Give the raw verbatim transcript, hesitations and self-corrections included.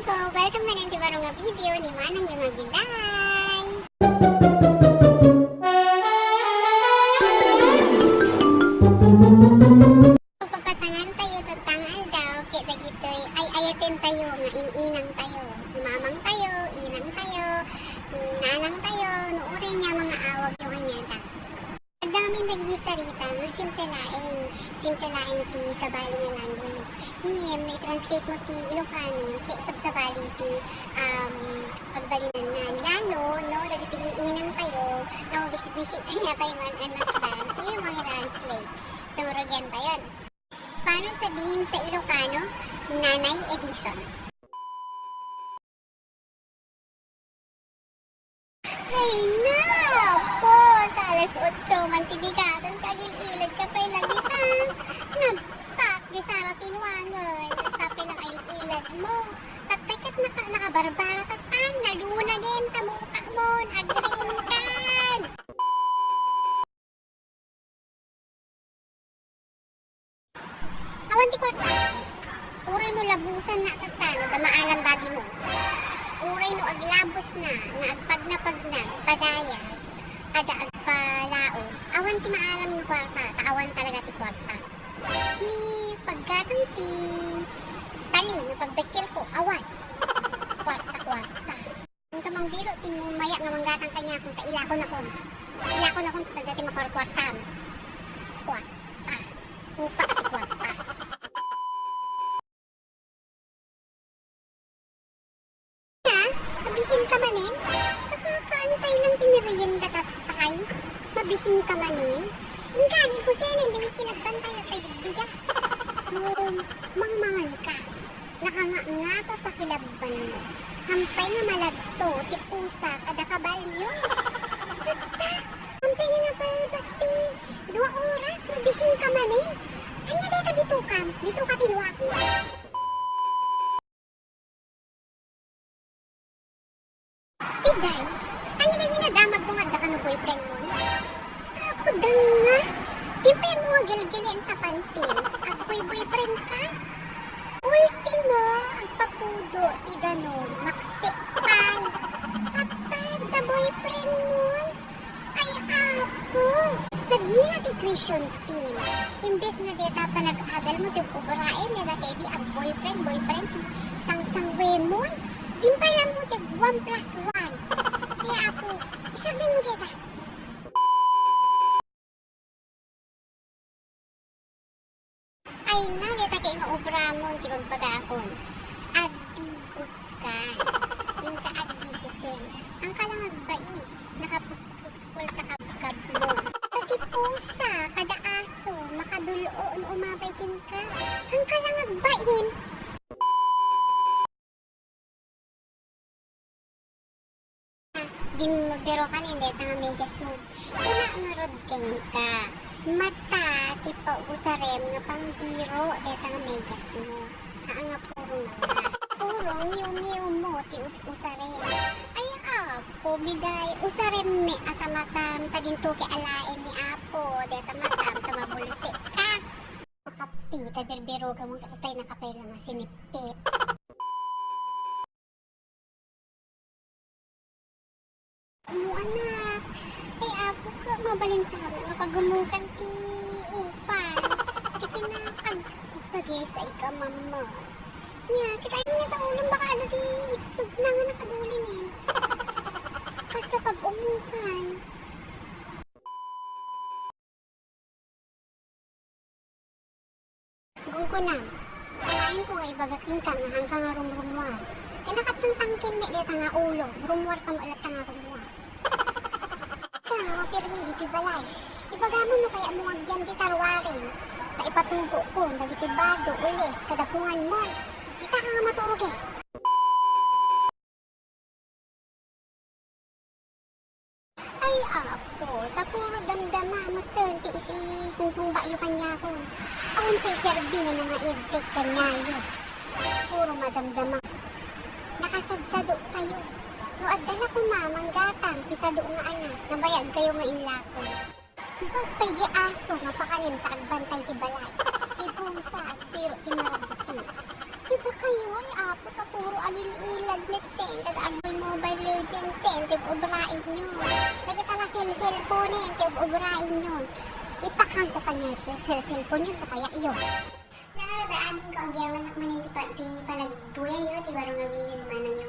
So, welcome manen ti baro nga video ni Manang Jung Agbilay. Pagpapatangan tayo tatta nga aldaw, ket dagitoy ay-ayaten tayo nga in-inang tayo, mamang tayo, inang tayo, nanang tayo, no uray nga mga awag yo kaniada. Adda ngamin dagiti sarita nga simple laeng, simple laeng ti sabali nga language. Ngem no i-translate mo ti Ilocano, ket sabsabali ti, um, pagbalinanna. Lalo no dagiti in-inang tayo, no bisbisi tayo nga tayo man anak da, ti mangi-translate. So, rugian tayon. Paano sabihin sa Ilocano, Nanay Edition? Ay, napo! Sa alas otso man ti bigaton, kagil-ilad ka pay lagitan. Nagpak, di sara tinuangan. Tapay lang ay ilad mo. Tapay kat naka, nakabarbara ka kan, nalunagen, tamuka mo, agrinkan. Awan ti kwarta. Uray no labusan na tatta, no da maalam bagi mo. Uray no aglabos na, nga agpagna-pagna, padayag, kada agpalaom. Awan ti maalam nga kwarta, ta awan talaga ti kwarta. Ni paggatang ti tali, no pagbekkel ko, awan. Kwarta, kwarta. Inka mangbiro ti maya nga manggatang kaniakon, ta ilakon nakon. Ilakon nakon ta dati makuarkuartam. Kuarta. Upa ti kuarta. Ha? Mabisin ka manen? Kakaantay lang ti merienda tattay. Mabisin ka manen? Ingkani, Jose, nindingi kinagbantayo tay bigbiga. Ngem, mangmangan ka. Nakangangato ta kilabbanmo. Hampay nga maladto ti pusa kada kabalyo. Tatta, hampay nga nabalbas ti dua oras, mabisin ka manen. Ania dayta bitokam? Bitoka ti duak. Iday, ania daydi nadamagmo nga adda kano boyfriendmo? Apo danga, dimpay mo nga gilgilin ta pantin, agboy-boyfriend ka? Ultimo, agpapudo ti danum, maksik pay. Apay, adda boyfriendmo? Ay, apo! Nagngina ti tuition fee. Imbes nga dayta panag-adalmo ti ug-ubraem, dayta ket idi ag-boyfriend, boyfriend ti sangsangwemon. Dimpayammo ti one plus one. Kaya, apo, isardengmo dayta. Ay na, dayta ket nga obramon ti bagbagakon. Agdigos ka. Inka agdigosen. Angka lang agbain. Nakapuspuskol ta kabkabmo. Dagiti pusa, kada aso, makadul-o no umabay kenka. Angka lang agbain. Dimmabiro ka nen dayta nga medias mo. Kuna ngarud kenka, mata ti pausarem nga pangbiro dayta nga medias mo. Haan nga puro nga. Puro ngiw-ngiw mo ti us-usarem. Ay, apo, biday, usarem met a matam, ta dinto ket alaen ni apo dayta matam, ta mabulsek ka. Makapi, ta birbirogam nga katay nakapay lang nga sinipit. Mo, anak. Ay, apo ka, mabalin sa amin nga pagumukan ti upan. Ti kinakag-, sige, sa ika, mama. Nia, kita yung nga taulong, baka ano di itlog na nga nakadulin eh. Basta pag-umukan. Gunggunam, kanayon ko nga ibaga kenka nga haanka nga rumrummuar. Ket nakatangtangken met dayta nga ulo, rummuar ka met latta nga rummuar. Ika nga mapirmi ditoy balay, ibagam no kayatmo nga agyan ti tarwarin, ta ipatugokon dagiti bado, ulis, kada punganmon. Dita ka nga maturog, eh. Ay, apo, ta puro damdama metten ti isisungsungbatyo kaniakon. Awan pay serbina nga iddek kaniayo. Puro madamdama. Nakasadsadukayo. No adda la koma manggatang ti sadu nga anak, nabayagkayo nga inlako. Ibat pay di aso nga pakanem ta agbantay ti balay. Ti pusa, agbiro ti marabbuti. Kita kayo, ay apo, ta puro agil-ilad met, te. Kada amoy Mobile Legends, te, ti ubraenyo. Dagita la cell-, cellphone, te, ubraenyo. Ipakangko kaniayo, te, cell-, cellphone yun, ta kaya iyo. Nangaradaanenko, agyaman nak manen ti pa-, ti panagbuyayo, ti baro nga video ni manangyo.